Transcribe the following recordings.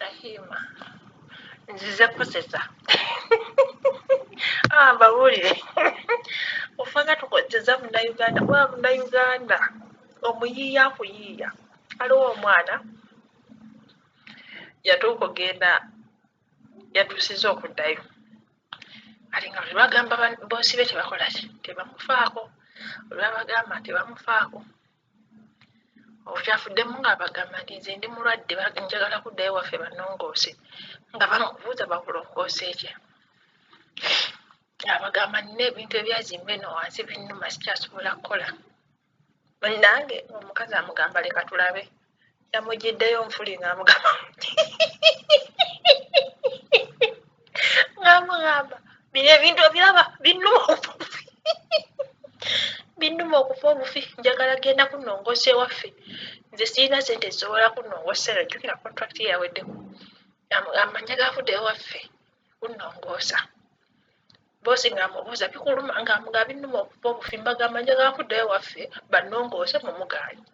Rahima nzize kusesa. Ah, mbabuulire ofa nga tukozesa Munnayuganda kuba Munnayuganda omuyiiya akuyiiya. Waliwo omwana yatuuka ogenda yatuusizza okuddayo kati nga buli lwagamba boosi be tebakola ki tebamufaako olwabagamba tebamufaako Okyafuddemu ng'abagamba nti nze ndi mulwadde njagala kuddayo waffe bannongoose nga bamubuuza bakulongoose ki abagamba nina ebintu ebyazimba eno wansi binnuma sikyasobola kukola nange omukazi amugamba leka tulabe yamugiddeyo nfuli ng'amugamba ng'amugamba bino ebintu obiraba binnuma obufi binnuma okufa obufi njagala genda kunongosa ewaffe nze sirina sente zisobola kunongosa eno jjukira contract ye yaweddeko amugamba njagala kudda ewaffe kunongoosa boosi ng'amubuuza bikuluma ng'amugamba binnuma okufa obufi mbagamba njagala kudda ewaffe bannongoose mumugaanyi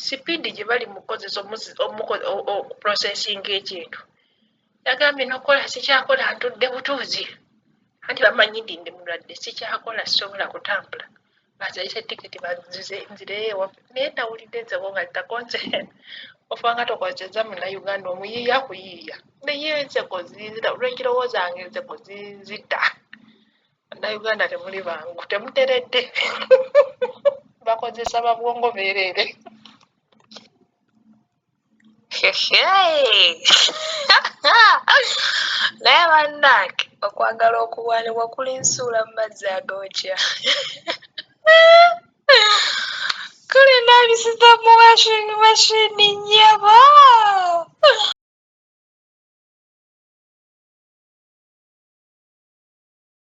sipiidi gye bali mu kukozesa okuprosesinga ekintu Yagambye n'okukola sikyakola ntudde butuuzi anti bamanyi nti ndi mulwadde sikyakola sisobola kutambula bazayise tikiti banzize nzireyo ewaffe naye nawulidde enseko nga zitakonze ofa nga tokozeza munnayuganda omuyiiya kuyiiya naye enseko zinzita olwekirowooza nga enseko zinzita bannayuganda temuli bangu temuteredde bakozesa babwongo beereere. Naye bannange okwagala okuwaanibwa kulinsuula mu mazzi agookya. Kulinaabisiza mu washing machine nnyabo.